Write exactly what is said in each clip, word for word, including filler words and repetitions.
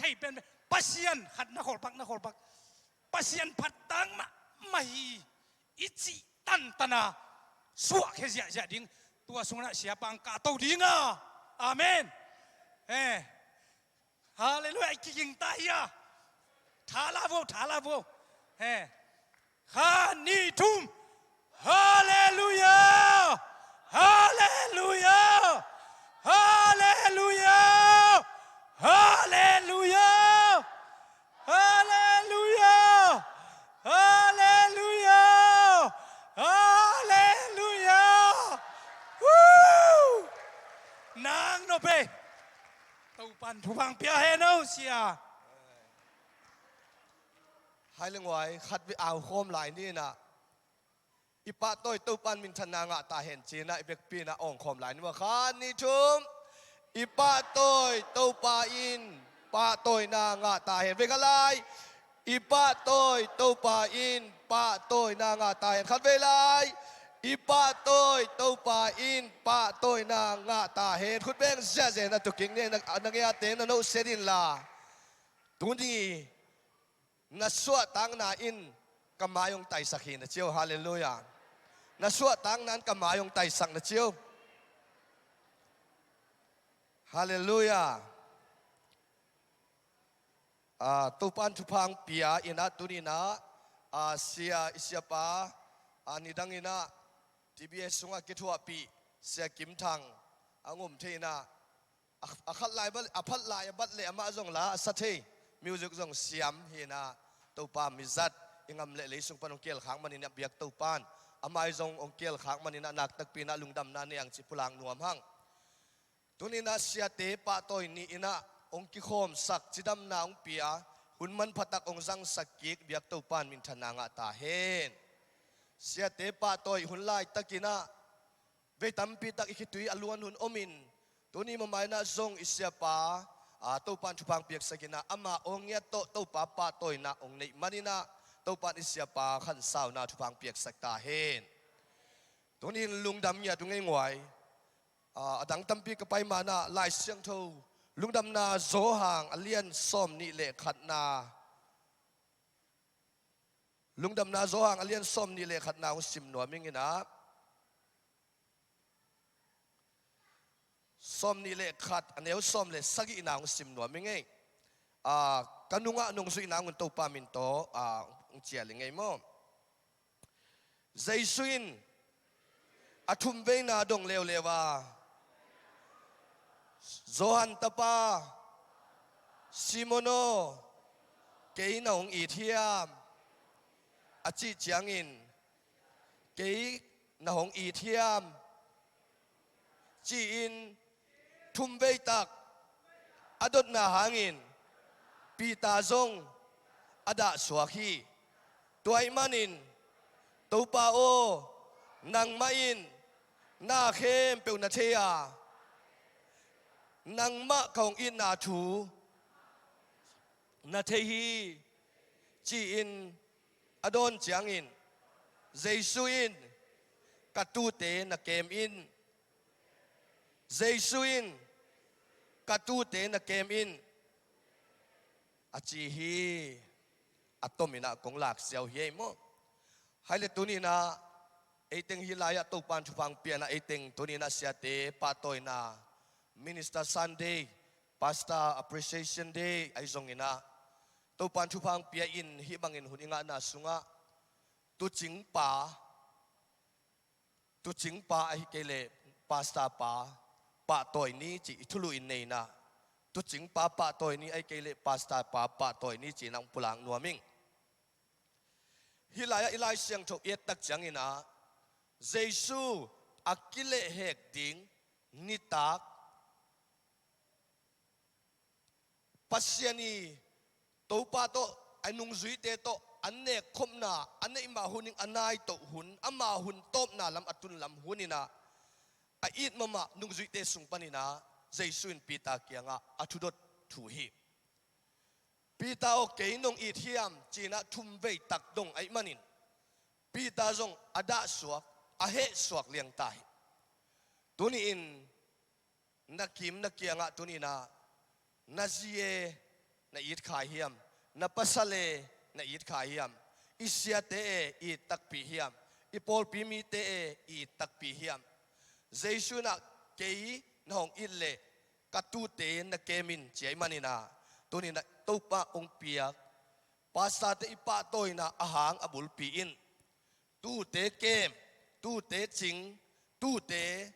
thei penpen Pasian khat na kholpak, na kholpak, Pasian phattak mahmah hi i cih tantana suahkhia ziahziah ding. Tua sungah siapa ang kahto ding a. Amen. Eh. Halleluiah. I kiging ta hi a. Thala vo, thala vo. Eh. Khat, nih, thum. Halleluiah. Halleluiah. Halleluiah. Halleluiah. Halleluiah. Halleluiah. Halleluiah. Woo! Nang no pe. Topan thupha pia hen o sia. Hai le nguai, khat vei au khawm lai ni na. I pahtawi Topan minthanna ngah ta hen ci-in ah i vekpi-in ah awng khawm lai ni maw. Khat, nih, thum. I pahtawi Topa in pahtawina ngah ta hen. Vei khat lai. I pahtawi Topa in pahtawina ngah ta hen. Khat vei lai. I pahtawi Topa in pahtawina ngah ta hen. Khut beng ziahziah in a tuking ni na, na ngiate na no set in la. Tuni na suahtakna in ka mai hong taisak hi na ci o. Halleluiah. Na suahtakna in ka mai hong taisak na ci o. Halleluiah. Ah, Topan thupha pia in ah tuni-in ah, ah, sia, i siapa, ah, nidang in ah T B S sungah kithuahpih Sia Kim Thang ang om thei in ah, a, a khat lai bat, a phat lai a bat le amah zong la a sa thei, music zong siam hi in ah, Topa mizat, i gam le lei sung pan hong kial khak manin ah biak Topan, amah zong hong kial khak manin ah nak takpi in ah lungdamna nei ang ci pulak nuam hang. Tuni-in ah siate pahtawi ni in ah hong kikhawmsak, cidamna hong pia, hun manphatak hong zangsak kik biak Topan minthanna ngah ta hen. Siate pahtawi hun laitakin ah vei tampi tak i khitui a luan hun om in, tuni mamaina zong i siapa, a, Topan thupha piaksak in ah, ama awngiat tawh Topa pahtawina hong neih manin ah, Topan i siapa khansauna thupha piaksak ta hen. Tuni-in lungdam ngiat uh ngei nguai. A, a dang tampi ka pai manah Lai Siangtho Lungdamna Johan a lian sawm nih le khatna. Lungdamna Johan a lian sawm nih le khatna hong sim nuam ing in ah. Sawm nih le khat a neu sawm le sagihna hong sim nuam ing ei. A, ka nungah nong zuihna hong un Topa min tawh, a, hong cial ing ei maw. Jesu in a thumveina dong leuleu a, Johan tapa Simon aw, kei na hong it hiam? A cih ciangin, kei na hong it hiam? Ci-in thumveitak a dotna hangin Peter zong a dahsuak hi. Tua ahih manin, Topa aw, nangmah in na khempeuh na thei a, nangmah ka hong itna thu na thei hi, ci-in a dawn ciangin, Jesu in, ka tuute na kem in. Jesu in, ka tuute na kem in, a ci hi. A tomin ah kong lak siau hi ei maw. Hai le tuni-in ah, eiteng hih lai-ah Topan thupha piakna, eiteng tuni-in ah siate pahtawina, Minister Sunday, Pastor Appreciation Day ahi zongin ah, Topan thupha pia in hih bangin hun i ngahna sungah, tuucingpa, tuucingpa ahih kei leh pastor pa pahtawi ni cih i thulu in nei in ah, tuucingpa pahtawi ni ahih kei leh pastor pa pahtawi ni ci-in ah hong pulak nuam ing. Hih lai-ah i Lai Siangtho i et tak ciangin ah, Jesu a kilehhek ding nitak, Pasian i Topa tawh, a nungzuite tawh an nekkhopna, a neih mah hun in a nai toh hun, ama hun tawpna lam a tun lam hun in ah, a it mahmah nungzuite sung panin ah, Jesu in Peter kiangah a thudot thu hi. Peter aw, kei nong it hiam? Ci-in ah thumveitak dong ahih manin, Peter zong a dahsuak, a hehsuak liang ta hi. Tuni-in, na kim na kiangah tuni-in ah, na zi e, na it kha hiam? Na pasal e, na it kha hiam? I siate e, i it takpi hiam? I pawlpi mite e, i it takpi hiam? Jesu in ah kei na hong it leh ka tuute na kem in ci ahih manin ah, tuni-in ah Topa hong piak pastorte i pahtawina a hang a bulpi in tuute kem, tuute cing, tuute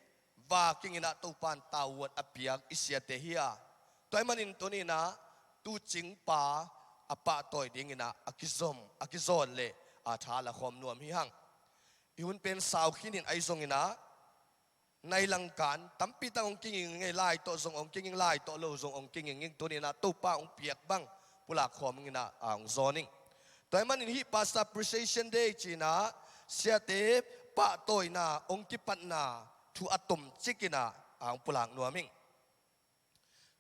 vak in ah Topa in tavuan a piak i siate hi a. Tua ahih manin tuni-in ah tuucingpa a pahtawi dingin ah a kizom, a kizawn leh a tha la khawm nuam hi hang. I hun pen sau khin in ahi zongin ah, nai langkan tampi tak hong kinging ing, lai tawh zong hong kinging, lai tawh lo zong hong kinging ing, tuni-in ah Topa hong piak bang pulak khawm ing in ah, a hong zawn ing. Tua ahih manin hih Pastor Appreciation Day ci-in ah siate pahtawina hong kipatna thu a tomcik in ah, a hong pulak nuam ing.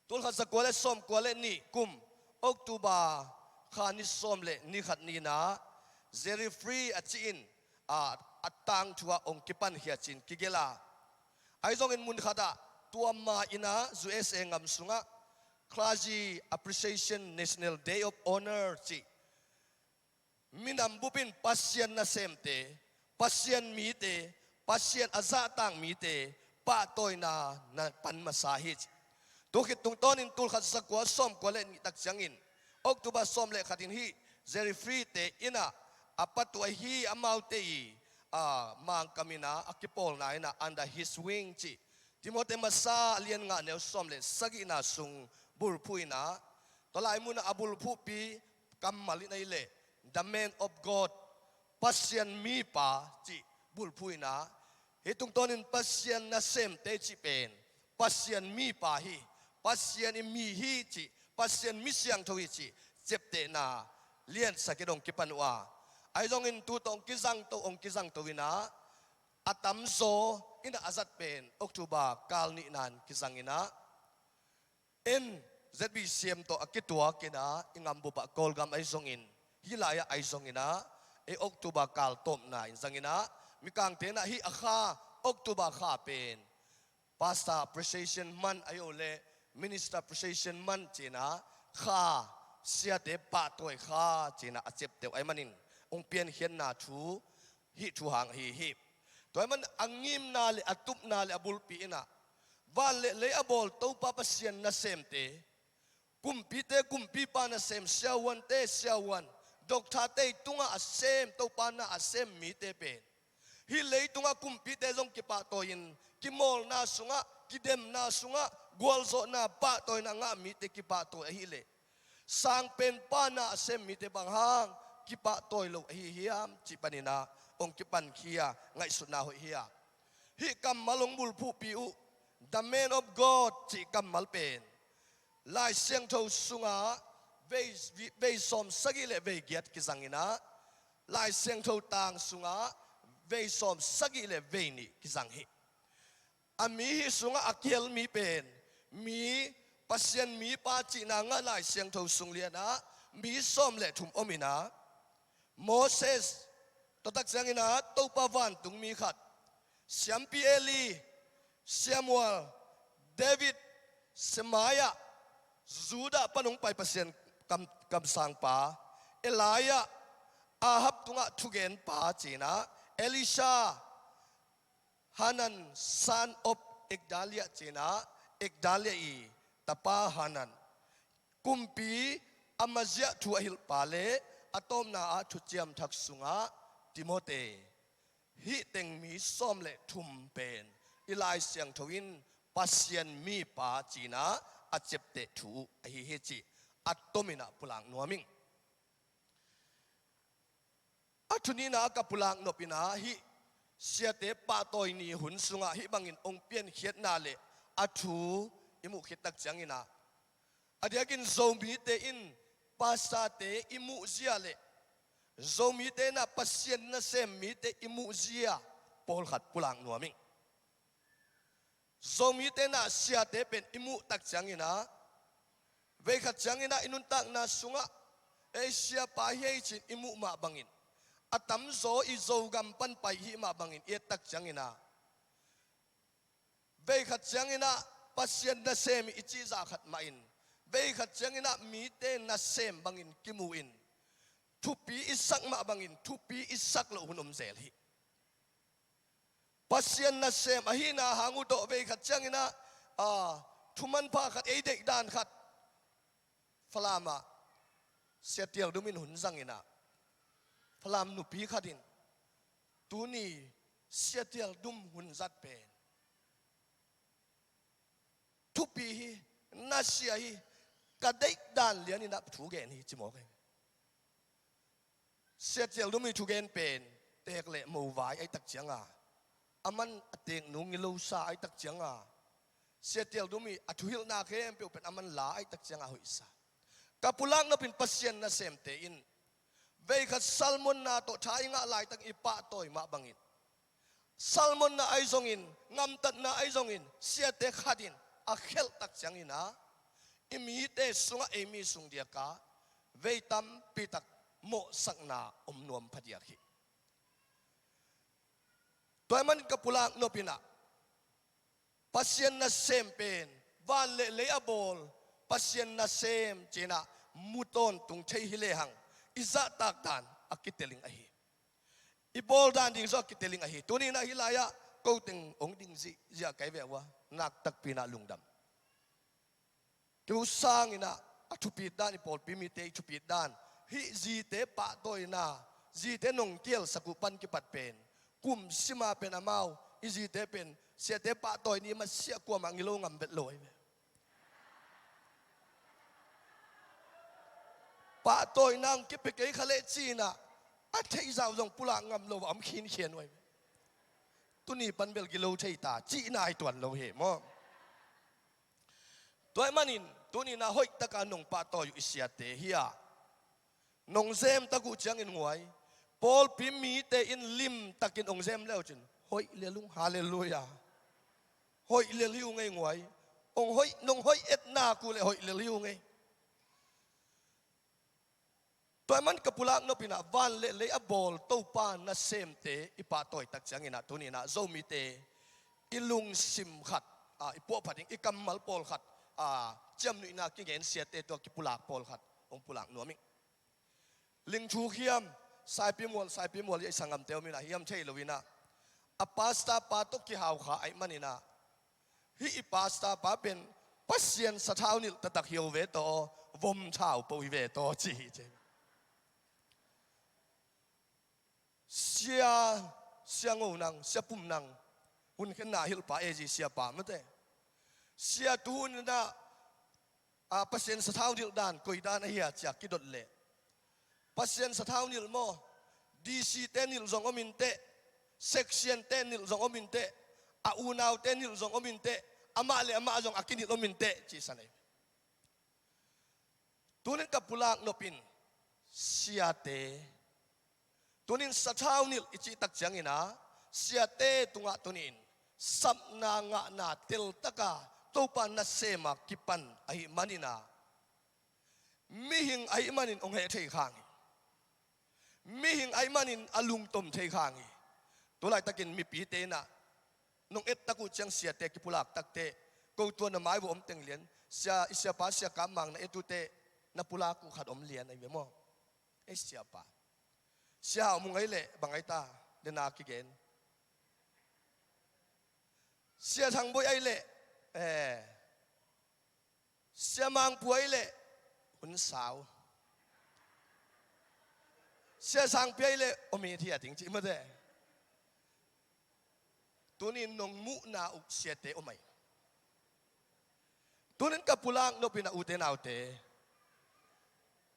Tulkhat zakua leh sawmkua leh nih kum, October kha ni sawm leh ni khat ni-in ah, Jerry Free a cih in, a, a tangthu ah hong kipankhia ci-in kigelh a. Ahi zongin mun khat ah, tua ma-in ah U S A gam sungah Clergy Appreciation National Day of Honor cih, minam bup in Pasian nasemte, Pasian mite, Pasian a zahtak mite pahtawina na pan masa hi ci. Tua khit tungtawnin tulkhat zakua sawmkua leh nih tak ciangin, October sawm leh khat in hih Jerry Free-te in ah a patuai hi, amaute i, a, Mangkam in ah a kipawlna in ah Under His Wing cih Timothy masa a lian nga neu sawm leh sagihna sung bulphuh in ah, tua lai mun ah a bulphuhpi kammal in ahih leh, The Man of God, Pasian mipa cih bulphuh in ah, hih tungtawnin Pasian nasemte cih pen Pasian mipa hi, Pasian i mi hi cih, Pasian mi siangtho hi cih ciaptehna liansak in hong kipan uh a. Ahi zongin tu tawh hong kizangto, hong kizangto in ah, a tamzaw in ah a zat pen October kal nihna-in kizang in ah, en Z B C M tawh a kituak in ah, i gam bup ah Kawlgam ahi zongin, hih lai-ah ahi zongin ah, ei October kal tawpna in zang in ah, Mikangte in ah hih a kha, October kha pen Pastor Appreciation Month ahi uh leh Minister Appreciation Month ci-in ah, kha, siate pahtawi kha ci-in ah a ciapteh uh ahih manin, hong piankhiatna thu, hih thu hang ahi hi. Tua ahih manin a ngimna leh a tupna leh a bulpi in ah, van leh lei a bawl Topa Pasian nasemte, kumpite kumpipa nasem, siavuante siavuan, doctor-te i tungah a sem, Topa na a sem mite pen, hih leitungah kumpite zong kipahtawi in, kimawlna sungah, kidemna sungah, gualzawhna, pahtawina ngah mite kipahtawi ahih leh, sangpenpa na a sem mite bang hang kipahtawi lo ahi hiam cih panin ah hong kipankhia ngaihsutna hoih hi a. Hih kammal hong bulphuhpi uh, The Man of God cih kammal pen Lai Siangtho sungah vei, vei sawm sagih leh vei giat kizang in ah, Lai Siangtho tang sungah vei sawm sagih leh vei nih kizang hi. A mi hih sungah a kihel mi pen, mi, Pasian mipa cihna ngah Lai Siangtho sung lian ah mi sawm leh thum om in ah, Moses, tua tak ciangin ah Topa vantung mi khat, siampi Eli, Samuel, David, Semaiah, Judah pan hong pai Pasian kam, kamsangpa, Elijah, Ahab tungah thugenpa ci-in ah, Elisha, Hanan, son of Igdaliah ci-in ah, Igdaliah i tapa Hanan. Kumpi Amazia thu a hilhpa leh a tawpna ah Thuciam Thak sungah Timothy. Hih teng mi sawm leh thum pen i Lai Siangtho in Pasian mipa ci-in ah a ciapteh thu uh ahi hi cih a tom in ah pulak nuam ing. A thu nihna ah ka pulak nop in ah, hih siate pahtawi ni hun sungah hih bangin hong piankhiatna leh a thu i muh khit tak ciangin ah, a diakin Zomite in pastorte i muhzia leh Zomite in ah Pasian nasem mite i muhzia pawlkhat pulak nuam ing. Zomite in ah siate pen i muh tak ciangin ah, veikhat ciangin ah i nuntakna sungah ei siapa hi ei ci-in i muh mah bangin, a tamzaw i Zogam pan pai i hih mah bangin i et tak ciangin ah, veikhat ciangin ah Pasian nasem i cih zah khat mah in, Veikhat ciangin ah mite nasem bangin kimu in, thupi i sak mah bangin thupi i sak loh hun om zel hi. Pasian nasem ahihna hang uh tawh veikhat ciangin ah, a, thumanpha khat, ei deih dan khat Falam ah Sia Tial Dum in hun zangin ah, Falam nupi khat in, "Tuni Sia Tial Dum hun zat pen thupi hi, nasia hi, ka deih dan lianin ah thu gen hi," ci mawk hi. Sia Tial Dum i thugen pen teek le mo vai ahih tak cianga, a man a teek nu ngilosa ahih tak cianga, Sia Tial Dum i a thuhilhna khempeuh pen a man la ahih tak cianga hoihsa. Ka pulak nopin Pasian nasemte in veikhat salmonna tawh tha i ngah laitak i pahtawi mah bangin, salmonna ahi zongin, ngamtatna ahi zongin, siate khat in a khelh tak ciangin ah, i mite sungah, ei mi sung diakah vei tampi tak mawhsakna om nuam phadiak hi. Tua ahih manin ka pulak nopin ah, Pasian nasem pen, van le lei a bawl Pasian nasem ci-in ah mu tawntung thei hi lehang, i zahtak dan a kiteling ahi. I bawl dan ding zong a kiteling ahi. Tuni-in ah hih lai-ah ko teng hong ding zihziah ka hi ve uh a, nak takpi-in ah lungdam. Keu sangin ah a thupit dan, i pawlpi mite i thupit dan, hih zite pahtawina, zite nong kielsak uh pan kipat pen, kum sima pen amau, i zite pen siate pahtawi ni masiah kuamah ngilo ngam vet lo ahi ve. Pahtawina hong kipia kei kha leh ci-in ah a theihzah uh zong pulak ngam lo a om khinkhian uh ahi ve. Tuni pan bel gilo thei ta, cihna hi tuan lo hi maw. Tua ahih manin tuni-in ah hoih taka nong pahtawi uh i siate hi a, nong zem tak uh ciangin nguai, pawlpi mite in limtakin hong zem le uh cin, hoih lel ung, halleluiah. Hoih lel hi ung ei nguai. Hong hoih, nong hoih et nak uh leh hoih lel hi ung ei. Tua ahih manin ka pulak nopin ah van le lei a bawl Topa nasemte i pahtawi tak ciangin ah tuni-in ah Zomite i lungsim khat, a, i puahphat ding, i kammal pawlkhat, a, ciamnuihna kigen siate tua kipulak pawlkhat hong pulak nuam ing. Ling Thu Khiam, Saipimual, Saipimual i a i sanggamte om in ah hiam thei lo-in ah, a pastor pa tawh kihau kha ahih manin ah, hih i pastor pa pen Pasian sathau nilh taktak hi lo ve tawh, vom thau po hi ve tawh ci hi ci. Sia, Sia Ngo Nang, Sia Pum Nang, hun khenna hilhpa, A G siapa mate. Sia tuhun in ah, a, Pasian sathau nilh dan koi dan ahi a ci-a kidot leh, Pasian sathau nilh maw, D C te nilh zong om inteh, section te nilh zong om inteh, a unaute nilh zong om inteh, amah le amah zong a kinilh om inteh, ci san ahi. Tunin ka pulak nopin siate, tunin sathau nilh i cih tak ciangin ah, siate tungah tunin sapna ngahna teltaka Topa nasema kipan ahih manin ah, mihing ahih manin hong heh thei khang hi. Mihing ahih manin a lungtom thei khang hi. Tulaitakin mipite in ah nong et tak uh ciang siate kipulak takteh, ko tua na mai vua om teng lian, sia, i siapa Sia Kam Mang na et uh teh, na pulak uh khat om lian ahi ve maw. Ei siapa, Sia Hau Mung ahi leh bang ahi ta, dena kigen. Sia Thang Boi ahi leh, eh, Sia Mang Pua ahi leh hun sau. Sia Sang Pia ahi leh om hi thia ding cih mate. Tunin nong muhna uh siate om ahi. Tunin ka pulak nopin ah ute naute,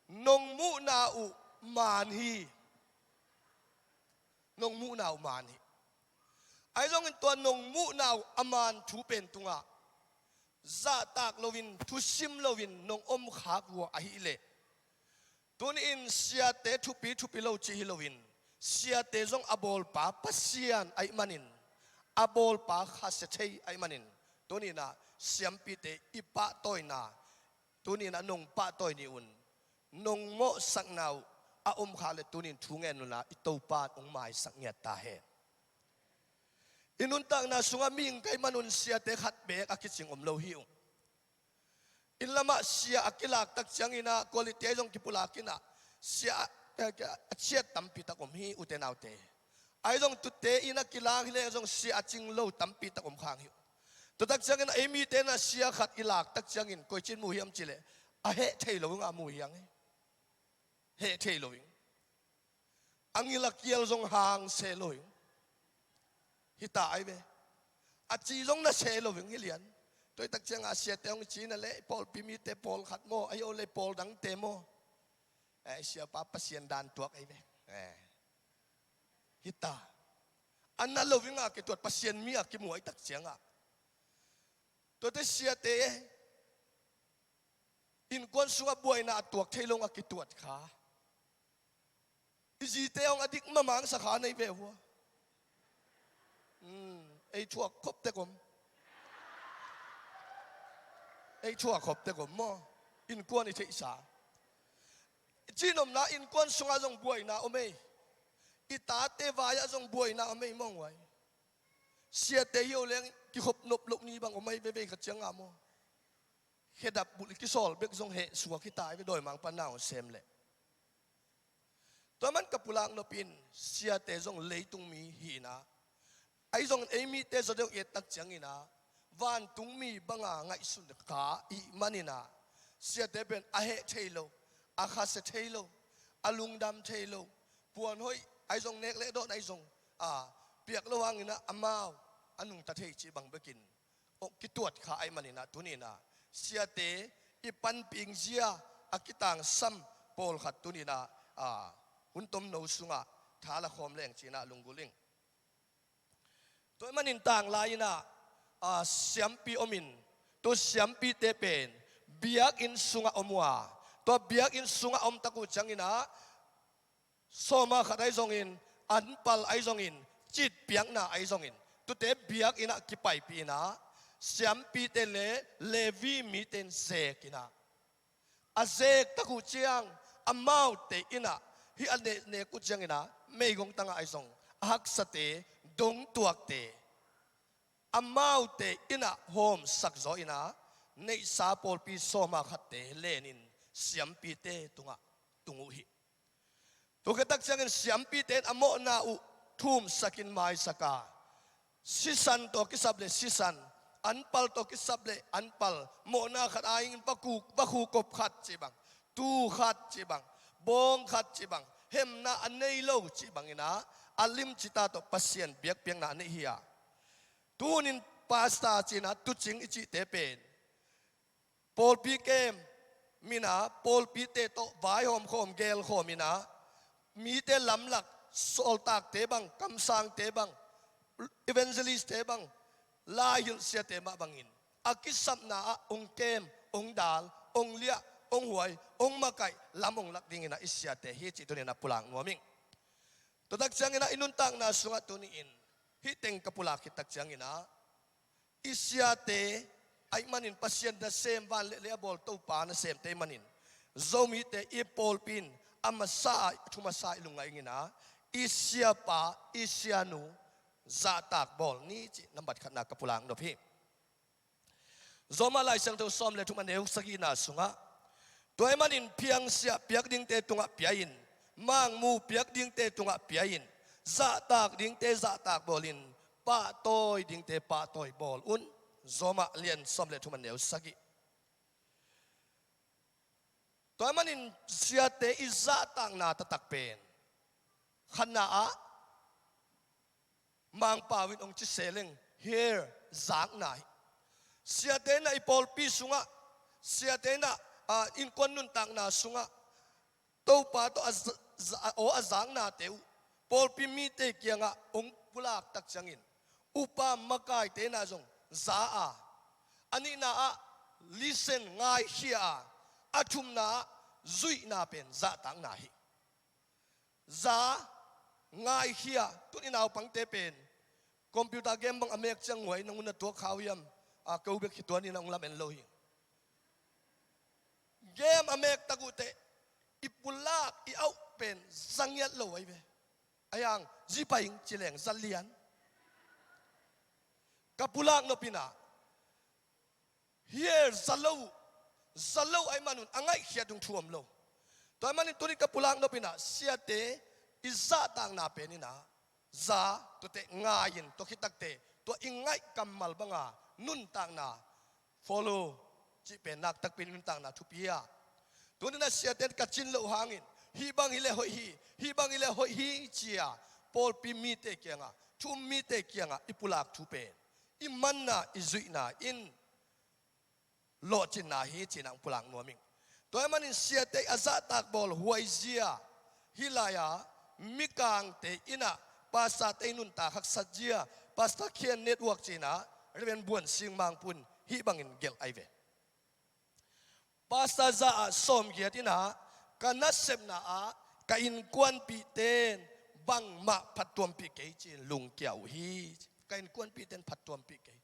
nong muhna uh maan hi. Nong muhna uh maan hi. Ahi zongin tua nong muhna uh a maan thu pen tungah zahtak loin, thusim loin nong om khak uh ahih leh, tuni-in siate thupi thupi lo cih hi loin, siate zong a bawlpa Pasian ahih manin, a bawlpa khasia thei ahih manin, tuni-in ah siampite i pahtawina, tuni-in ah nong pahtawi ni un. Nong mawhsakna uh a om khak leh tuni-in thu ngen un la, i Topa in hong maisak ngiat ta hen. I nuntakna sungah mihing ka hih manun siate khat beek a kicing om lo hi ung. Inn lamah sia a kilak tak ciangin ah, quality ahi zong kipulak in ah, sia a, a, a ciat tampi tak om hi, ute naute. Ahi zong tute inn a kilak hi leng zong sia a cing lo tampi tak om khang hi. Tua tak ciangin ah, ei mite in ah sia khat i lak tak ciangin, koi ci-in mu hiam cih leh, a heh thei lo in ah mu hi hang hi. Heh thei lo in. A ngil a kial zong hang se lo in. Hi ta ai ve. A ci zong na se lo in hi lian. Tua hi tak ciangin ah siate hong ci-in ah leh, pawlpi mite pawlkhat maw, ahi o leh pawl dangte maw. Eh, siapa Pasian dan tuak ai ve. Eh. Hi ta. A na lo in ah kituat, Pasian mi a kimu ai tak ciangin ah. Tuate siate innkuan sungah buaina a tuak thei lo in ah kituat kha. I zite hong a dik mamang sa kha nei ve ua. Hmm, ei thuak khop tek om. Ei thuak khop tek om maw. Innkuan i theihsa. I cihnopna innkuan sungah zong buaina om ei. I tate vai-ah zong buaina om ei mawng uai. Siate hi o leng kikhop nop loh ni bang om ai veve kha ciangin ah maw. Khedap bulh i kisawl bek zong heh suak hi ta ai ve dawimangpa na hong sem leh. Tua man ka pulak nop in siate zong leitung mi hi in ah. Ahi zongin ei mite zaw deuh i et tak ciangin ah. Vantungmi banga ngaihsun kha i hih manin ah. Siate pen a heh thei lo, a khasia thei lo, a lungdam thei lo. Puan hoih, ahi zong nek leh dawn, ahi zong, a, piak lo hangin ah amau, a nungta thei cih bang bekin. Oh, kituat kha ai manin ah tuni in ah. Siate, i panpih zia, a kitangsam, pawlkhat tuni in ah, a, hun tomno sungah, tha la khawm leng ci-in ah lunggulh ing. Tua ahih manin tanglai in ah, a, siampi om in, tua siampite pen, biakinn sungah om uh a, tua biakinn sungah om tak uh ciangin ah, sawma khat ahi zongin, anpal ahi zongin, citpiakna ahi zongin, tuate biakinn ah kipaipih in ah, siampite le Levi mite in zek in ah. A zek tak uh ciang, amaute in ah, hih a nek, nek uh ciangin ah, meigong tangah ahi zong, a haksate, dongtuakte. Amaute in ah hawmsak zaw in ah, neihsa pawlpi sawma khatte lenin siampite tungah tung uh hi. Tua khit tak ciangin siampite in a mawhna uh thumsakin maisak a, sisan tawh kisap leh sisan, anpal tawh kisap leh anpal, mawhna khat a ingin vakhu, vakhu kop khat cih bang, tuu khat cih bang, bawng khat cih bang, hemna a nei lo cih bangin ah, a limci ta tawh Pasian biakpiakna a neih hi a. Tunin pastor ci-in ah tuucing i cihte pen, pawlpi kem in ah, pawlpite tawh vaihawm khawm, geel khawm in ah, mite lamlak, sawltakte bang, kamsangte bang, evangelistte bang, laihilh siate mah bangin, a kisapna ah hong kem, hong dal, hong liah, hong huai, hong makaih, lam hong lak dingin ah i siate hi cih tuni in ah pulak nuam ing. Tua tak ciangin ah i nuntakna sungah tuni in, hih teng ka pulak khit tak ciangin ah, i siate, ahih manin Pasian nasem, van le lei a bawl Topa nasemte ahih manin, Zomite i pawlpi in a masa ah, a thu masa ah i lungngaih in ah, i siapa, i sianu zahtak bawl ni cih nambat khatna ka pulak nop hi. Roma Lai Siangtho sawm le thum, a neu sagihna sungah, tua ahih manin phiangsiah piak dingte tungah pia in, mangmu piak dingte tungah pia in, zahtak dingte zahtak bawl in, pahtawi dingte pahtawi bawl un. Roma lian sawm le thum, a neu sagih. Tua ahih manin siate i zahtakna taktak pen, khatna ah, Mangpau in hong ci se leng, here, zakna hi. Siate in ah i pawlpi sungah, siate in ah, a, innkuan nuntakna sungah, Topa tawh a za-, za-, a aw a zaknate uh, pawlpi mite kiangah hong pulak tak ciangin, upa makaite in ah zong za a, a nihna ah, listen, ngaikhia a, a thumna ah, zuihna pen zahtakna hi. Za, ngaikhia, tuni naupangte pen, computer game bang a mek ciang huai nangun na tuak kha uh hiam, a, ko bek khituan in a hong lamen lo hi. Game a mek tak uh teh, i pulak, i auh pen, za ngiat lo ahi ve. Ahi hang, zi pai ing ci leng, za lian. Ka pulak nop in ah, here, za lo uh, Za lo ahih manun a ngaihkhiat ding thu om lo. Tua ahih manin tuni ka pulak nop inah siate i zahtakna pen inah za, tuate ngai-in tua khitakte tua i ngaih kammal banga nuntakna follow cih pen naktakpi nuntakna thupi a. Tuni inah siate in ka cin loh hangin hih bang hileh hoih hi, hih bang hileh hoih hi ci-a pawlpi mite kiangah, thu um mite kiangah i pulak thu pen i manna, i zuihna in lawhcinna hi ci-in ah pulak nuam ing. Tua ahih manin siate a zahtak bawl huaizia, hih lai-ah mikangte inah pastorte i nuntak haksat zia, Pastor Khian Network ci-in ah Reverend Buan Sing Mangpun hih bangin gelh ahi ve. Pastor za ah sawmgiat inah ka nasepna ah ka innkuanpihte in bangmah phattuampih kei ci-in lungkia uh hi. Ka innkuanpihte in phattuampih kei.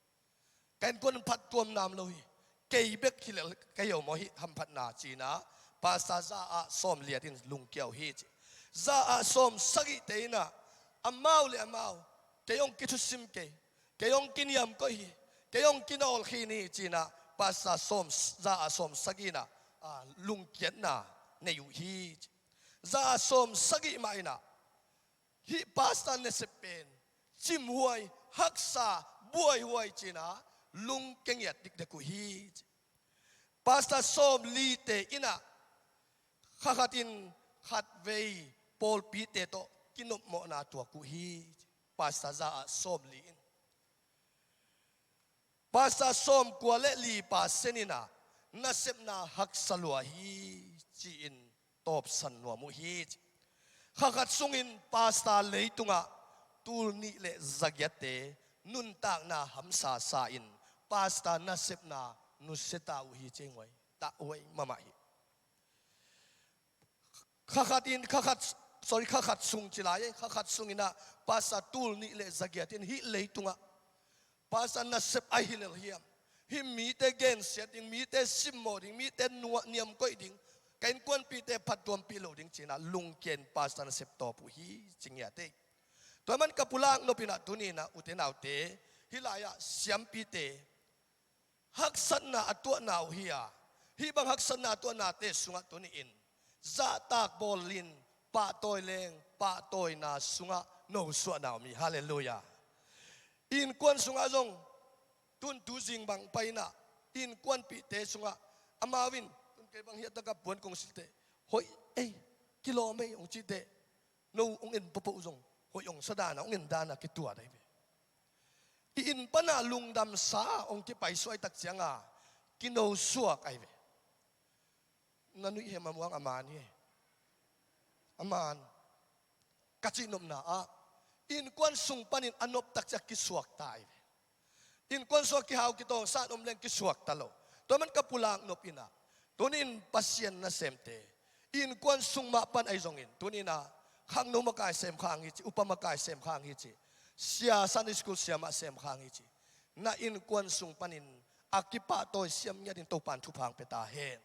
Ka innkuan phattuam nam lo hi. Kei bek hi lel ka hi uh maw hih hamphatna ci-in ah Pastor za ah sawmliat in lungkia uh hi ci. Za ah sawmsagihte inah amau le amau, kei hong kithusim kei, kei hong kiniamkoih hi, kei hong kinawlkhin hi ci-in ah Pastor sawm, za ah sawmsagih inah, ah, lungkiatna nei uh hi ci. Za ah sawmsagih mah inah hih pastor nasep pen cimhuai, haksa, buaihuai ci-in ah lungkia ngiat dikdek uh hi. Pastor sawmlite inah kha khatin khatvei pawlpite tawh kinopmawhna tuak uh hi. Pastor za ah sawmli in Pastor sawmkua le li percent inah nasepna haksa lua hi ci-in tawpsan nuam uh hi. Kha khat sungin pastor leitungah tul nih le zagiatte nuntakna hamsa sa-in pastor nasepna nusia ta uh hi ci. Ngoi ta huai mahmah hi. Kha khat in, kha khat, sorry, kha khat sung ci lai, kha khat sung inah pastor tul nih le zagiat in hih leitungah pastor nasep ahi lel hiam? Hih mite gensiat ding, mite simmawh ding, mite nuah niamkoih ding, ka innkuanpihte phattuampih lo ding ci-in ah lungkia in pastor nasep tawp uh hi ci ngiat ei. Tua ahih man ka pulak nop inah tuni inah ute naute, hih lai-ah siampite haksatna a tuahna uh hi a, hih bang haksatna a tuahnate sungah tuni in zahtak bawlin pahtawi leng pahtawina sungah nosuahna om hi. Halleluiah. Innkuan sungah zong tun tu zing bang pai inah innkuanpihte sungah amau in tun kei bang hiah taka puan kong silteh hoih ei, kilawm ei hong cihteh, no hong en pawhpawh zong hoih hong sa dana, hong en dana kituat ahi ve. I inn pana lungdamsa hong kipaisuah ahih tak cianga kinosuak ahi ve. Na nuih hem a muang a man hi. A man. Ka cihnopna ah innkuan sung panin a noptak ciah kisuakta ahi ve. Innkuan sungah kihau kitawngsa om leng kisuakta lo. Tua man ka pulak nop inah tuni in Pasian nasemte innkuan sung mah pan ahi zongin tuni inah khangno makai semkhang hi ci, upa makai semkhang hi ci, sia, Sunday school siamah semkhang hi ci, na innkuan sung panin a kipahtawi siam ngiatin Topan thupha hong pia ta hen.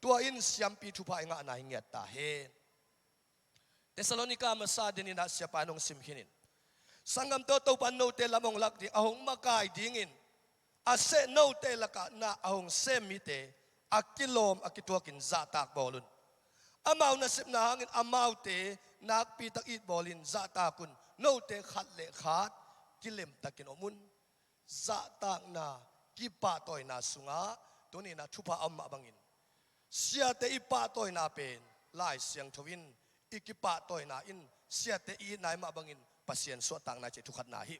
Tua in siampi thupha i ngahna hi ngiat ta hen. Thessalonika masa den inah siapa in hong sim khin in, sanggamte aw, Topan note lam hong lak ding a hong makai dingin a seh note lakah na a hong sem mite a kilawm a kituakin zahtak bawl un. Amau nasepna hangin amaute nakpitak it bawlin zahtak un. Note khat le khat kilemtakin om un. Zahtakna, kipahtawina sungah tuni inah thupha a om mah bangin siate i pahtawina pen Lai Siangtho in i kipahtawina in siate i itna i mah bangin Pasian suahtakna cih thu khatna hi.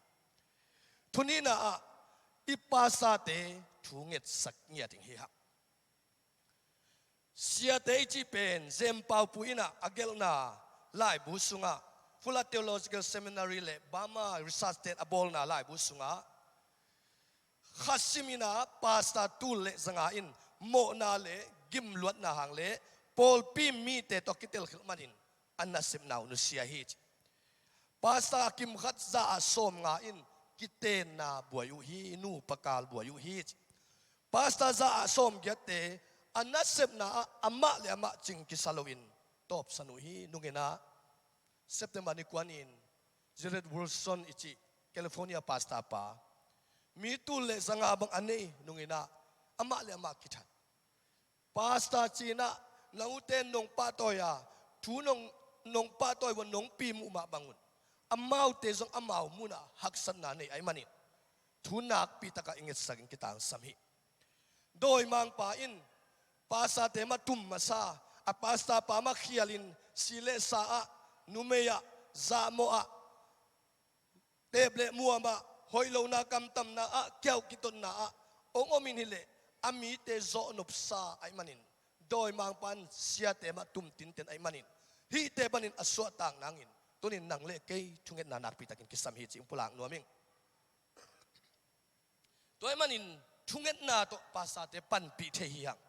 Thu nihna ah i pastorte thu ngetsak ngiat ding hi hang. Siate i cih pen Jem Pau Pu inah a gelhna laibu sungah, Fuller Theological Seminary le Burma Research Tent a bawlna laibu sungah kha sim inah pastor tul le zanga in mawhna le gimluatna hang le pawlpi mite tawh kitelkhelh manin a nasepna uh nusia hi ci. Pastor a kim khat za ah sawmnga in kitenna buai uh hi, nupa kal buai uh hi ci. Pastor za ah sawmgiatte a nasepna ah amah le amah cing kisa loin tawpsan uh hi. Nung inah September ni kua ni-in Gerald Wilson i cih California pastor pa, mi tul le zanga bang a nei, nung inah amah le amah kithat. Pastor cinah nang ute nong pahtawi a, thu nong, nong pahtawi uh a nong pi muh mah bangun, amaute zong amau munah haksatna nei ahih manin thu nakpi takah i ngetsak in kitangsam hi. Dawimangpa in pastorte mah tum masa, a pastor pa mah khialin si le sa ah, numei ah, zahmawh ah, tep le muam ah, hoih lohna kamtamna ah, kiauh kitotna ah hong om in hileh a mite zawh nopsa ahih manin, dawimangpa in siate mah tum tinten ahih manin, hihte panin a suahtak nangin tunin nang le kei thungetna nakpi takin kisam hi ci-in pulak nuam ing. Tua ahih manin thungetna tawh pastorte panpih thei hi hang.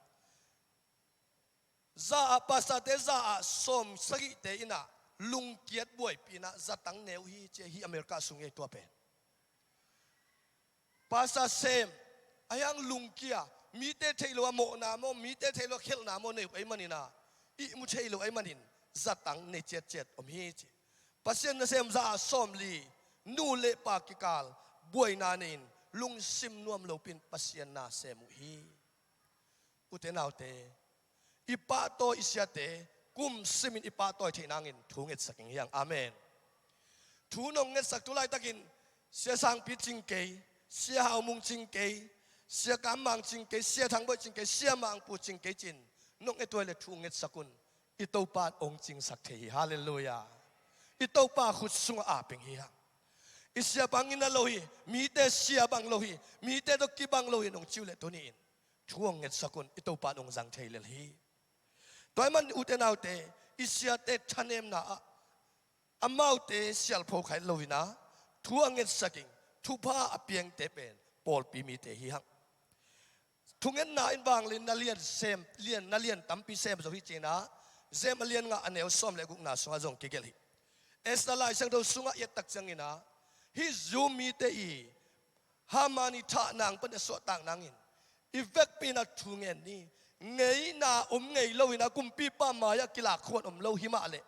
Za ah, pastorte za ah sawm sagihte inah lungkiat buaipih inah zatang ne uh hi ci hi, America sung hi tua pen. Pastor sem a hiang lungkia, mite theih loh a mawhna maw, mite theih loh a khelhna maw nei uh ahih manin ah, ihmu thei loh ahih manin zatang ne ciatciat om hi ci. Pasian nasem za ah sawmli, nu le pa kikal buaina nei-in lungsim nuam lopin Pasian nasem uh hi. Ute naute, i pahtawi i siate kum simin i pahtawi theih nangin thu ngetsak ing hi hang. Amen. Thu nong ngetsak tu laitakin Sia Sangpi cing kei, Sia Hau Mung cing kei, Sia Kam Mang cing kei, Sia Thang Boih cing kei, Sia Mang Pu cing kei ci-in nong et uh leh thu ngetsak un. I Topa in hong cingsak thei hi. Halleluiah. I Topa khut sungah ap ing hi hang. I siapa ngina lo hi, mite sia bang lo hi, mite tawh kibang lo hi nong ci uh leh tuni-in thu hong ngetsak un, i Topa in hong zang thei lel hi. Tua ahih manin ute naute, i siate thanemna ah amaute sialpho kha het loin ah, thu a ngetsak in thupha a piangte pen pawlpi mite hi hang. Thungetna in vanglian na lian sem, lian, na lian tampi sem zo hi ci-in ah, James a lian nga a neu sawm le gukna sungah zong kigelh hi. Esther Lai Siangtho sungah i et tak ciangin ah, hih Jew mite i Haman i thah nang pan a suahtak nangin i vekpi-in ah thu ngen ni. Ngeina om ngei loin ah kumpipa mai-ah kilak khuan om lo hi mah leh,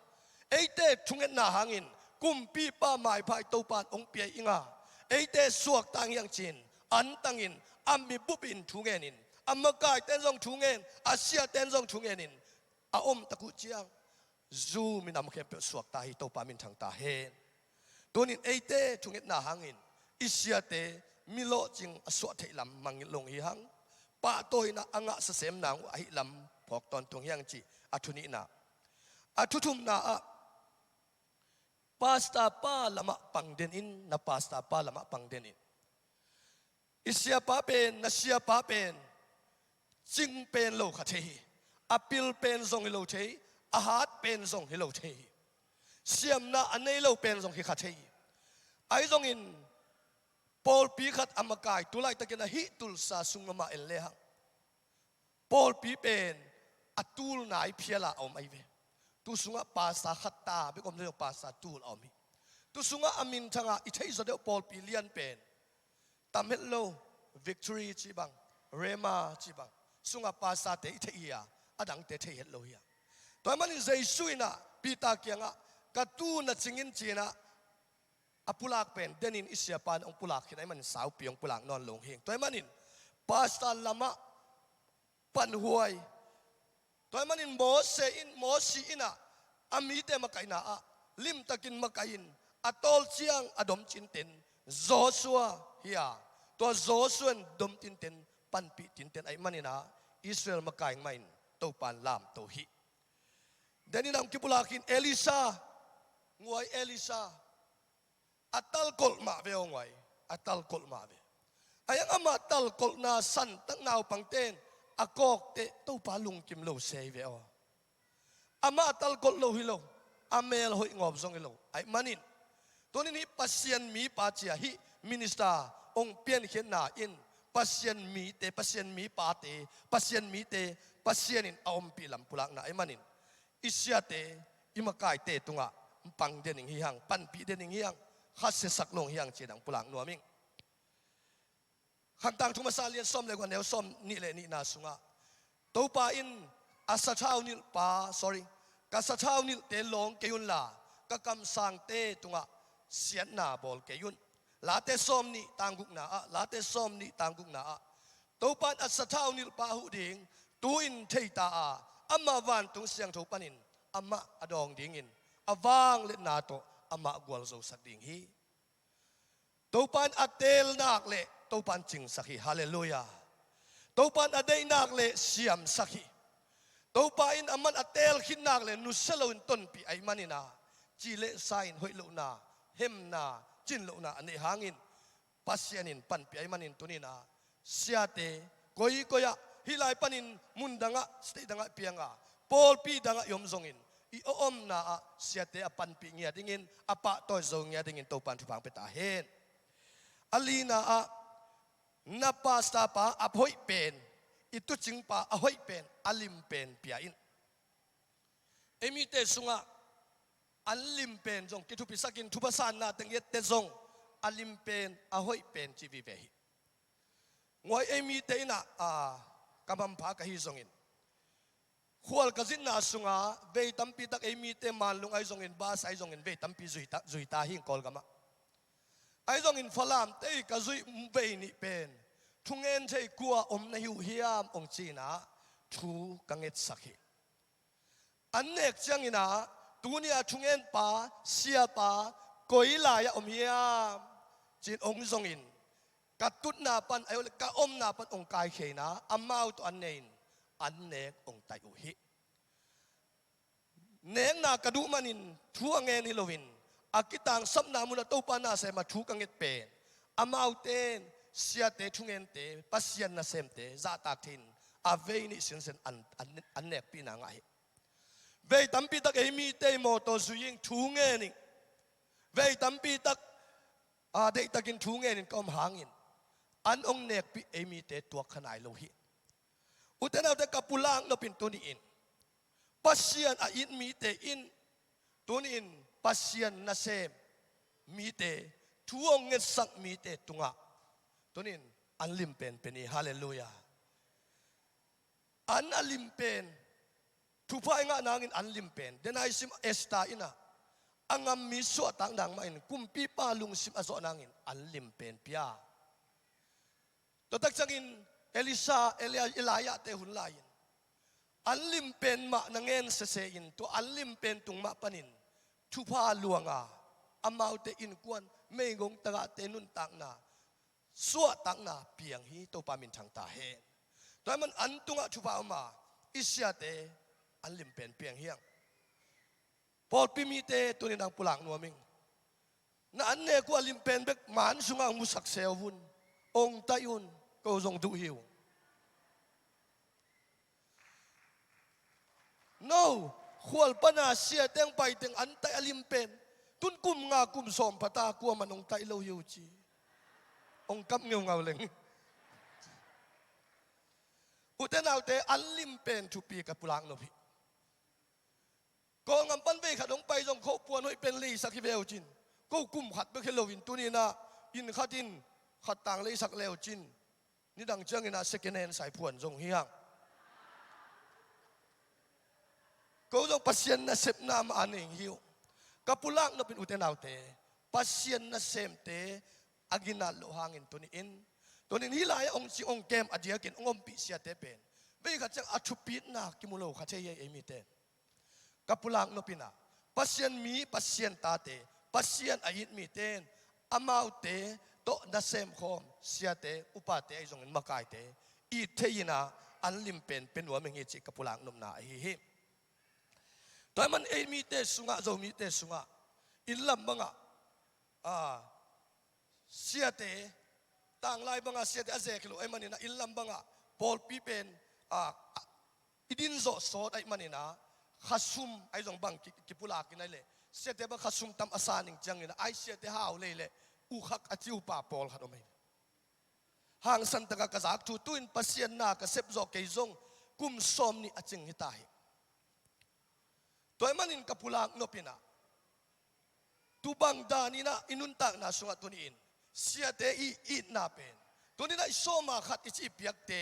eite thungetna hangin kumpipa maipha i Topa in hong pia ing a, eite suakta hi hang ci-in antangin a mi bupin thu ngenin, a makaite in zong thu ngen, a siate in zong thu ngenin a om tak uh ciang, Jew minam khempeuh suakta hi, Topa minthang ta hen. Tunin eite thungetna hangin i siate mi lawhcing a suah theih lam mangngilh lo hi hang. Pahtawina a ngahsa sem nang uh ahih lam phawk tawntung hi hang ci a thu nihna. A thu thumna ah, pastor pa lamah pang den in, na pastor pa lamah pang den in. I siapa pen, na siapa pen cing pen lo kha thei hi. A pil pen zong hi lo thei hi. A hat pen zong hi lo thei hi. Siamna a nei lo pen zong hi kha thei hi. Ahi zongin pawlpi khat a makai, tu laitakin ah hih Tulsa sung mahmah en lehang, pawlpi pen a tul nai phial a om ahi ve. Tu sungah pastor khat ta bek om lo, pastor tul a om hi. Tu sungah a minthang a i theih zaw deuh pawlpi lian pen tam het lo, Victory cih bang, Rhema cih bang sungah pastorte i theih hi a, a dangte theih het lo hi a. Tua ahih manin Jesu in ah Peter kiangah, "Ka tul na cing in," ci-in ah a pulak pen denin i siapa in hong pulak khin ahih manin saupi hong pulak nawn lo hi. Tua ahih manin pastor lamah panhuai. Tua ahih manin Mose in, Mosi in ah a mite makaihna ah limtakin makaih in, a tawlciang a dom cinten Joshua hi a, tua Joshua in dom tinten, panpih tinten ahih manin ah Israel makai mah in Topa in lamto hi. Denin ah hong kipulak khin Elisha, nguai Elisha. A talkolh mah ve aw nguai, a talkolh mah ve. Ahi hang amah talkolhna santak naupangte in a kawkteh Topa lungkim lo se hi ve aw. Amah a talkolh lo hi lo, a mel hoih ngawp zong hi lo. Ahih manin tunin hih Pasian mipa ci-a hih minister hong piankhiatna in Pasian mite, Pasian mipate, Pasian mite, Pasian in a ompih lam pulakna ahih manin i siate, i makaite tungah pang den ing hi hang, panpih den ing hi hang, khasiasak lo ing hi hang ci-in ah hong pulak nuam ing. Khangtang thu masa lian sawm le guk a neu sawmnih le nihna sungah Topa in a sathau nilhpa, sorry, ka sathau nilhte lawng kei unla ka kamsangte tungah siatna bawl kei un. Late sawmnih tang gukna ah, Late sawmnih tang gukna ah Topa in a sathau nilhpa huh ding, Tu-in theita a, amah vantung siangtho panin amah a dawng dingin a vangliatna tawh amah gualzosak ding hi. Topa in a teel nak le Topa in cingsak hi. Halleluiah. Topa in a deih nak le siamsak hi. Topa in aman a teel khit nak le nusia loin tonpih ahih manin a, ci le sa in hoih lohna, hemna, cin lohna a neih hangin Pasian in panpih ahih manin tuni-in a, siate, koikoi ah, hih lai panin mundang ah, state dang ah piang a, pawlpi dang ah i om zongin, i a omna ah siate a panpih ngiat dingin, a pahtawi zo ngiat dingin Topa in thupha hong pia ta hen. A lina ah, na pastor pa a hoih pen, i tuucing pa a hoih pen, a lim pen pia in. Ei mite sungah an lim pen zong kithupisakin, thupha sanna teng i et teh zong a lim pen, a hoih pen ci vive hi. Nguai, ei mite in a, a, ka manpha ka hi zongin, khual ka zitna sungah vei tampi tak ei mite Manlung ahi zongin, bus ahi zongin vei tampi zui ta, zui ta hi ing Kawlgam ah. Ahi zongin Falamte i ka zuih vei nih pen, thungen thei kua om na hi uh hiam hong ci-in a, thu ka ngetsak hi. An nek ciangin a, tuni a thungenpa, siapa, koi lai-ah om hiam, ci-in hong zongin, ka tutna pan, ahi zong le ka omna pan hong kaikhia in a, amau tawh an ne in, an nek hong taih uh hi. Nekna ka duh manin thu a ngen hi loin, a kitangsapna munah Topa nasem a thu ka nget pen, amaute in siate, thungente, Pasian nasemte zahtak thei-in a vei nih sinsen an, an, an nekpihna ngah hi. Vei tampi tak ei mite i mawtaw zui ing, thu ngen ing. Vei tampi tak, a, deihtakin thu ngenin ka om hangin an hong nekpih ei mite tuak kha nai lo hi. Ute naute, ka pulak nopin tuni-in Pasian a it mite in, tuni-in Pasian nasem mite, thu hong ngetsak mite tungah tuni-in an lim pen pia ni. Halleluiah. An a lim pen, thupha i ngah nangin an lim pen. Denai sim Esther in a, a ngam mi suahtak nang mahin kumpipa lungsim a zawh nangin an lim pen pia. Tua tak ciangin Elisha, Elia, Elijah-te hun lai-in an lim pen mah na ngen sese in, tua an lim pen tung mah panin thupha luang a, amaute innkuan, meigong tagahte nuntakna, suahtakna piang hi. Topa minthang ta hen. Tua ahih man an tungah thupha om a, i siate an lim pen piang hi hang. Pawlpi mite tuni-in hong pulak nuam ing. Na an nek uh a lim pen bek man sungah hong musak se un, hong taih un, ko zong duh hi ung. No, khual pana siate hong pai teng an taih a lim pen, tun kum nga kum sawm pha ta, kuaman hong taih lo hi uh ci. Hong kap ngeungau leng. Ute naute, an lim pen thupi ka pulak nop hi. Kawlgam pan vei khat hong pai zong ko puan hoih pen leisak hi ve uh cin. Ko kum khat bek hi loin tuni-in a, inn khat in khat tang leisak le uh cin, nidang ciangin a second hand sai phuan zong hi hang. Ko zong Pasian nasepna mah a nei hi uh. Ka pulak nopin ute naute, Pasian nasemte a ginat loh hangin tuni-in, tuni-in hih lai-ah hong cing hong kem a diakin hong ompih siate pen vei khat ciang a thupitna kimu lo kha thei hi ei mite. Ka pulak nopin a, Pasian mi, Pasian tate, Pasian a it mite in amaute tawh nasem khawm siate, upate ahi zongin makaite it thei-in a, an lim pen pia nuam ing hi cih ka pulak nopna ahi hi. Tua ahih man ei mite sungah, Zomite sungah, inn lam bangah, a, siate, tanglai bangah siate a zek hi lo ahih manin a, inn lam bangah pawlpi pen, a, a, i din zawh sawt ahih manin a, khasum ahi zong bang ki, kipulak in ahih leh, siate bang khasum tam a sa ning ciangin a, ai siate hau lei leh, ukhak a ci upa pawlkhat om hi. Hangsan takah ka zak thu, tu-in Pasian na ka sep zawh kei zong kum sawm nih a cing hi ta hi. Tua ahih manin ka pulak nopin a, tu bang danin a i nuntakna sungah tuni-in siate i itna pen, tuni-in a i sawma khat i ci i piakte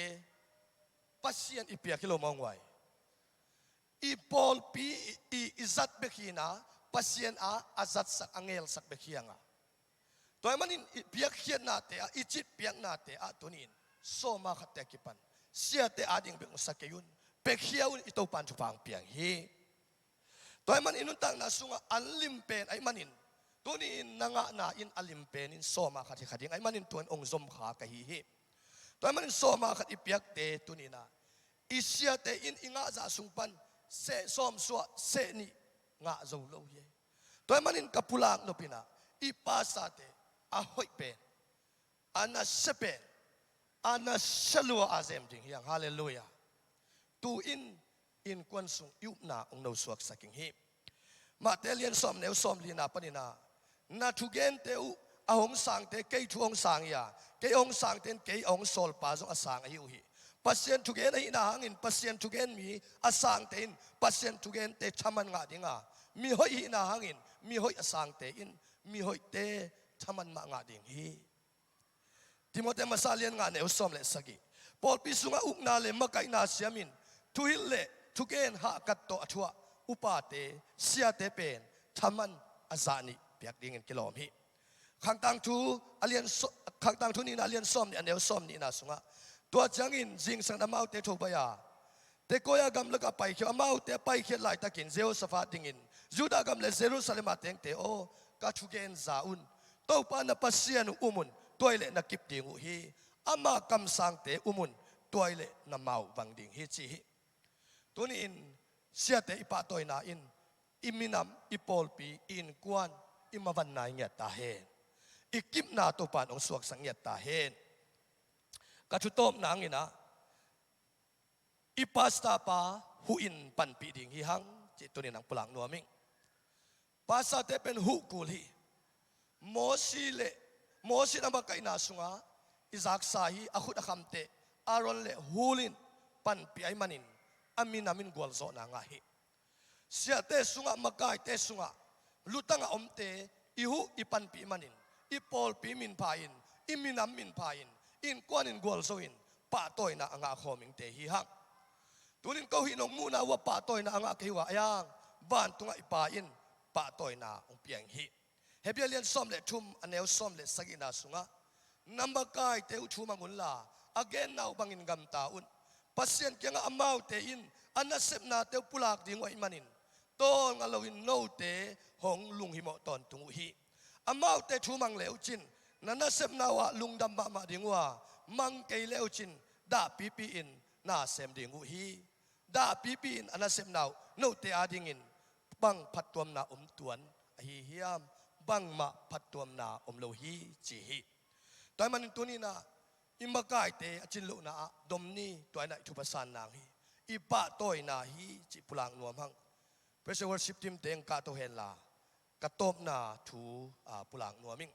Pasian i piak hi lo maw, nguai. I pawlpi i, i, i zat bek hi-in a, Pasian a, a zatsak, a ngelsak bek hi hang a. Tua ahih manin i piakkhiatnate ah, i citpiaknate ah tuni-in sawma khatte a kipan siate ading bek hong sa kei un. Piakhia un, i Topan thupha hong pia hi. Tua ahih manin i nuntakna sungah an lim pen ahih manin, tuni-in na ngahna in a lim pen in sawma khat hi kha ding ahih manin tua in hong zom kha ka hi hi. Tua ahih manin sawma khat i piakte tuni-in ah i siate in i ngahzah sung pan seh sawm suah, seh nih ngah zo lo hi. Tua ahih manin ka pulak nop in ah i pastorte a hoih pen, a nasia pen, a nasia lua a zem ding hi hang. Halleluiah. Tu-in innkuan sung i upna hong nosuaksak ing hi. Matthai lian sawm, neu sawm lina panin ah, na thugente uh a hong sangte kei thu hong sang hi a, kei a hong sangte in kei a hong sawlpa zong a sang ahi uh hi. Pasian thugen ahihna hangin Pasian thugen mi a sangte in Pasian thugente thaman ngah ding a, mi hoih ahihna hangin mi hoih a sangte in mi hoihte thaman mah ngah ding hi. Timoti masa lian nga, neu sawm le sagih. Pawlpi sungah ukna le makaihna siamin, thuhilh le thugen hahkat tawh a thuah upate, siate pen thaman a zah nih piak dingin kilawm hi. Khangtangthu a lian saw-, Khangtangthu nihna a lian sawm nih, a neu sawm nihna sungah, tua ciangin zingsang in amaute tho baih a, Tekoa gam lakah paikhia uh. Amaute a paikhiat laitakin Jehoshaphat dingin, Judah gam le Jerusalem a tengte aw, ka thugen za un. Topa na Pasian uh um un, tua hileh na kip ding uh hi. Ama kamsangte um un, tua hileh na mau vang ding hi, ci hi. Tuni-in siate i pahtawina in i minam, i pawlpi, i innkuan, i mavanna i ngiat ta hen. I kipna Topan hong suaksak ngiat ta hen. Ka thutawpna hangin ah, i pastor pa huh in panpih ding hi hang, cih tuni-in hong pulak nuam ing. Pastorte pen huh kul hi. Mosi le, Mosi in a makaihna sungah i zaksa hi, a khut a khamteh Aaron le Hur in panpih ahih manin a minam in gualzawhna ngah hi. Siate sungah, makaite sungah, lutang a omte i huh i panpih manin, i pawlpi minpha in, i minam minpha in, innkuan in gualzo in pahtawina a ngah khawm ingte hi hang. Tunin ko hih nong muhna uh ah pahtawina a ngah kei uh a, a yang vantungah i Pa in pahtawina hong pia ing hi. Hebru lian sawm le thum, a neu sawm le sagihna sungah, na makaite uh thumang unla, a genna uh bangin gamta un. Pasian kiangah amaute in a nasepnate uh pulak ding uh ahih manin, tawlnga loin note hong lunghimawh tawntung uh hi. Amaute thumang le uh cin, na nasepna uh ah lungdam mahmah ding uh a, mang kei le uh cin, dahpipi in na sem ding uh hi. Dahpipi in a nasepna uh note adingin bang phattuamna om tuan ahi hiam? Bangmah phattuamna om lo hi, ci hi. Tua ahih manin tuni-in ah i makaite a cin lohna ah dom ni, tua in ah i thupha san nang hi. I pahtawina hi, cih pulak nuam hang. Praise and worship team teng kah to henla, ka tawpna thu, a, pulak nuam ing.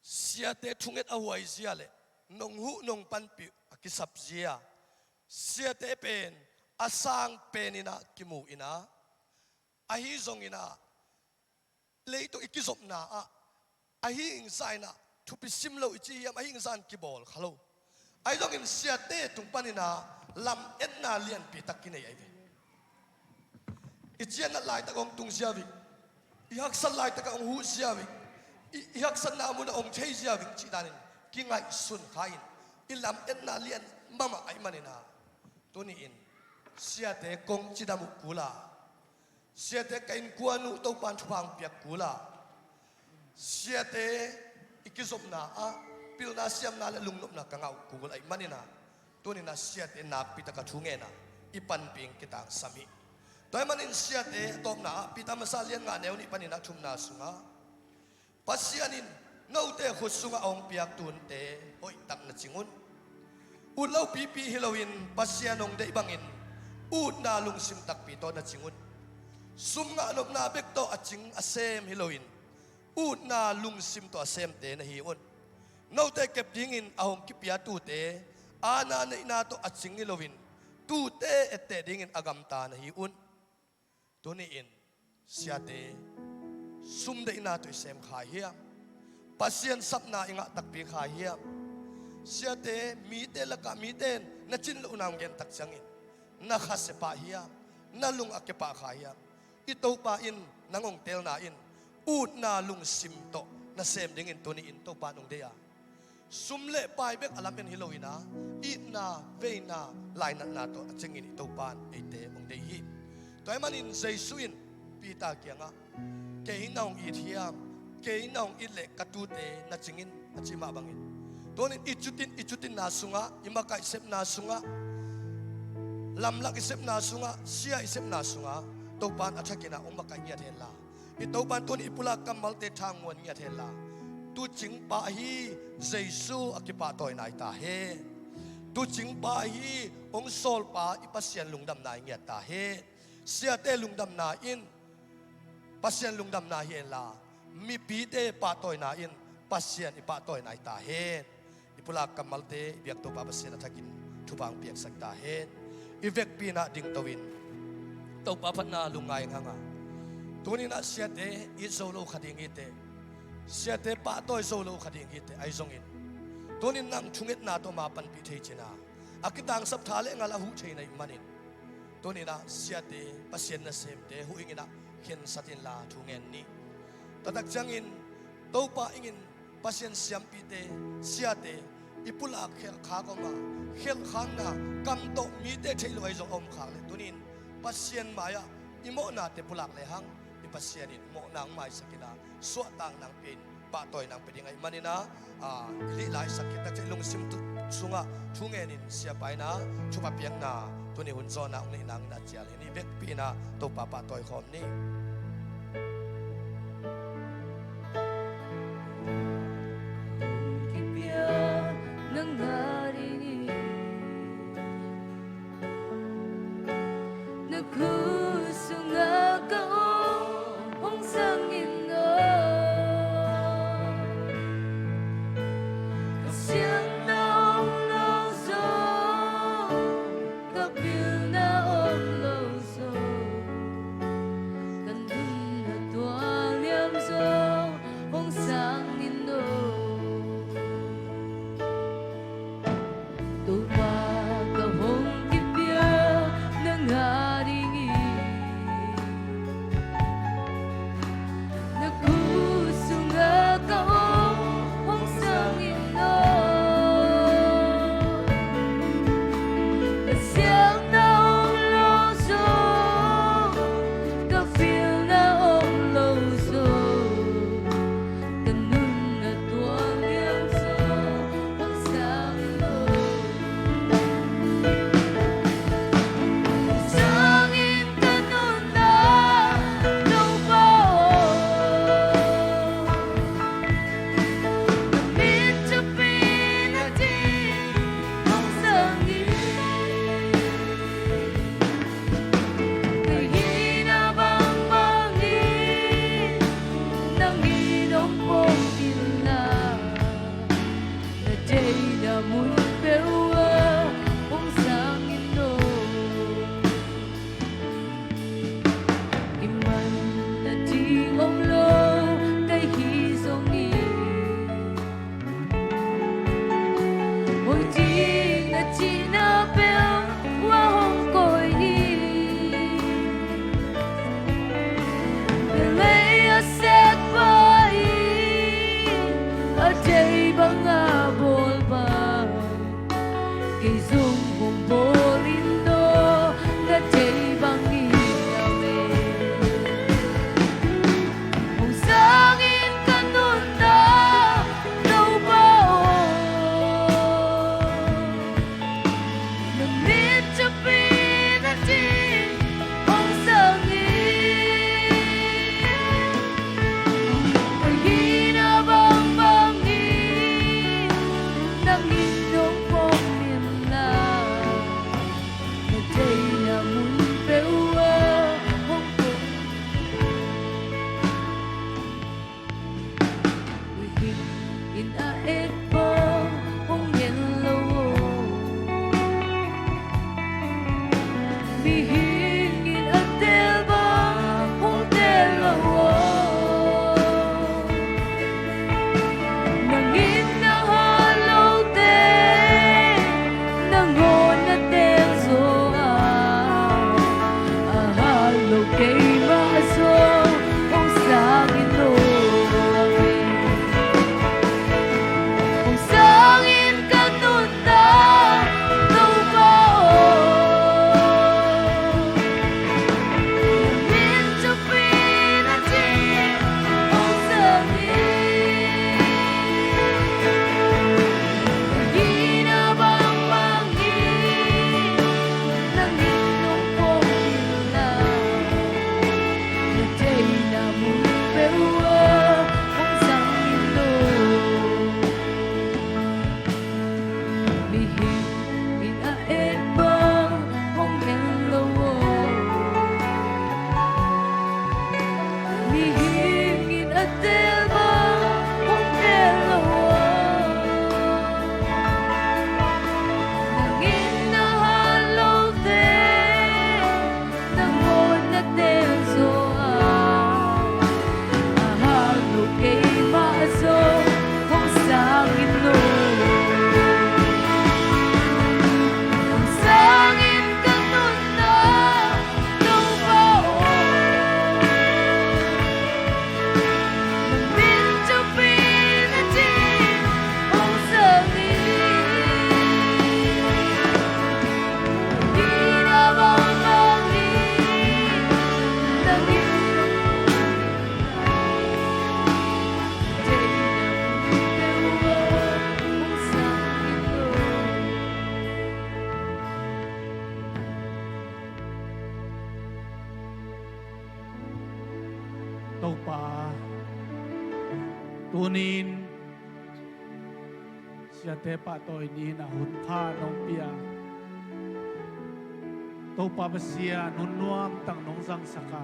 Siate thunget a huai zia le nong huh nong panpih a kisap zia, siate pen a sang pen in ah kimu in ah, ahi zongin ah leitung i kizopna ah, ahi ingsa in ah thupi sim lo i ci hiam, ahi ingsa in kibawl kha lo. Ahi zongin siate tung panin ah lametna lianpi tak kinei ahi ve. I cianat laitak hong tung zia vik, i haksat laitak ah hong huh zia vik, i, i haksatna mun ah hong thei zia vik cih danin kingaihsun kha in, i lametna lian mahmah ahih manin ah, tuni-in siate kong cidam uh kul a, siate ka innkuan uh Topan thupha hong piak kul a, siate i kizopna ah pilna siamna le lungnopna ka ngah uh kul ahih manin ah, tuni-in ah siate nakpi taka thu ngen a, i panpih in kitangsam hi. Tua ahih manin siate a tawpna ah Peter masa lian nga neu nih panin ah thumna sungah, Pasian in note khut sungah a hong piak tunte hoihtak na cing un. Ut lopipi hi loin Pasian hong deih bangin utna lungsim takpi tawh na cing un. Sum ngah nopna bek tawh a cing a sem hi loin utna lungsim tawh a semte na hi un. Note kep dingin a hong kipia tute, aana neihna tawh a cing hi loin tute etteh dingin a gamta na hi un. Tuni-in siate sum deihna tawh i sem kha hiam? Pasian sapna i ngah takpi kha hiam? Siate mite lakah mite in na cin lohna hong gen tak ciangin na khasia pah hiam? Na lung a kia pah kha hiam? I Topa in nang hong teelna in utna lungsim tawh na sem dingin tuni-in Topa in hong deih a, Sum le pai bek a lamen hi lo-in ah, itna, veina, lainatna tawh a cingin i Topa in eite hong deih hi. Tua ahih manin Jesu in Peter kiangah, "Kei na hong it hiam? Kei na hong it leh ka tuute na cing in," a cih mah bangin, tunin i cutin, i cutinna sungah, i makaih sepna sungah, lamlak i sepna sungah, sia i sepna sungah, Topa in a thakin ah hong makaih ngiat henla, i Topa in tuni i pulak kammalte thanmuan ngiat henla, tuucingpa ahi Jesu a kipahtawina i ta hen. Tuucingpa ahi hong sawlpa i Pasian lungdamna i ngiat ta hen. Siate lungdamna in Pasian lungdamna hi henla, mipite pahtawina in Pasian i pahtawina i ta hen. I pulak kammalte i biak Topa Pasian a thakin thupha hong piaksak ta hen. I vekpi-in ah dingto-in Topa phatna lungngai hang a, tuni-in ah siate it zo lo kha ding hi teh, siate pahtawi zo lo kha ding hi teh, ahi zongin, tuni-in nang thungetna tawh ma panpih thei cin a, a kitangsap tha le ngal a huh thei na hih manin, tuni-in ah siate, Pasian nasemte huh ingin ah khensat inla thu ngen ni. Tua tak ciangin Topa ingin Pasian siampite, siate, i pulak khelhkhak om a, khelhkhakna kam tawh mite theih loh ahi zong a om khak leh, tuni-in Pasian mai-ah i mawhnate pulak lehang, i Pasian in mawhna hong maisak inla, suahtakna hong pia-in, pahtawina hong pia ding ahih manin ah, a, i lihlaisak khit tak ciang lungsim tu sungah thu ngenin siapa in ah thupha piakna tuni hun zawnah hong neih nangin a cial hi ni. Vekpi-in ah Topa pahtawi khawm ni. Kipia na nga ding hi. Na khut sungah ka om hong zang in aw. Ka siatna om lo zong, ka pilna om lo zong, ka nunna tuangliam zong hong zang in aw. Topa, ka hong kipia na nga ding hi. Na khut sungah ka om hong zang in aw. Ka siatna om lo zong, ka pilna om lo zong, ka nunna tuangliam zong hong zang in aw. Hong zang in ka nunna Topa aw. Na mit thupi nading hong zang in. Ka hihna bangbang in nang in hong pom inla, na deihna mun peuh ah hong zang in aw. Kiman nading om lo ka hih zongin, hoih ding na cihna bel hua hong koih hi. Vei a sekpa in a deih banga bawl pai, kei zong hong bawl in aw, na deih bangin. Amen. Hong zang in ka nunna Topa aw. Na mit thupi nading hong zang in. Ka hihna bangbang in nang in hong pom inla, na deihna mun peuh ah hong pom. Mihing in a et bang hong en lo aw. Mihing in a teel bang hong teel lo aw. Nang in na hat lote nangawn na teel zaw a, a hat lo keimah zong hong zang in aw. Hong zang Topa, tunin siate pahtawi ni-in a hun pha nong pia. Topa Pasian, hun nuam tak nong zangsak a,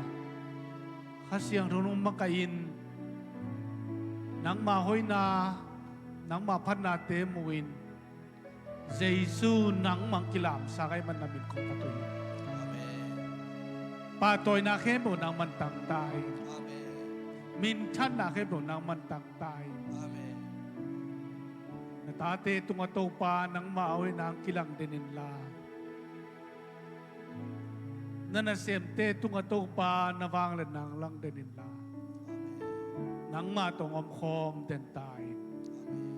Kha Siangtho nong makaih in, nangma hoihna, nangma phatnate mu-in, Jesu nangmah hong kilamsak ahih manin na min kong phat uh hi. Amen. Pahtawina khempeuh nangman tang ta in. Amen. Minthanna khempeuh nangman tang ta in. Amen. Na tate tungah Topa nangma hoihna hong kilang den inla, na nasemte tungah Topa na vangliatna hong lang den inla, amen, nangma tawh hong omkhawm den ta in. Amen.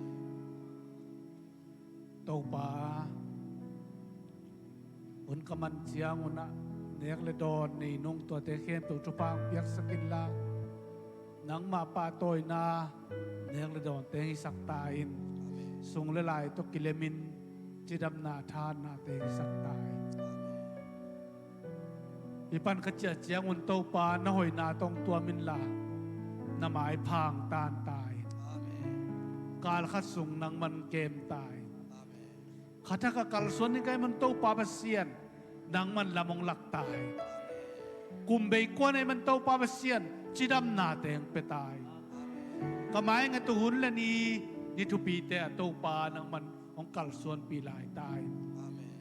Topa, hun ka man ciangun ah nek le dawn nei nung tuate khempeuh thupha hong piaksak inla, nangma pahtawina nek le dawnte hong hisak ta in. Amen. Sung le lai tawh kilemin cidamna thahatnate hong hisak ta in. Amen. Hih pan ka ciah ciangun Topa na hoihna tawh hong tuam inla, na maipha hong tan ta in. Amen. Kal khat sung nangman kem ta in. Amen. Kha thak a kalsuan ding ka hih man Topa Pasian, nangman lam hong lak ta in. Kum bei kuan ahih man Topa Pasian, cidamnate hong pia ta in. Ka mai ngat uh hun le ni, ni thupite ah Topa nangman hong kalsuanpih lai ta in. Amen.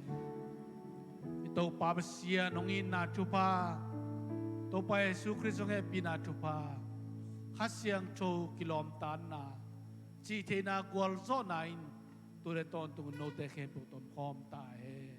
I Topa Pasian hong itna thupha, Topa Jesu Khrist hong hehpihna thupha, Kha Siangtho kilawmtatna, cihtheihna gualzawhna in tu le tawntung note khempeuh tawh omkhawm ta hen.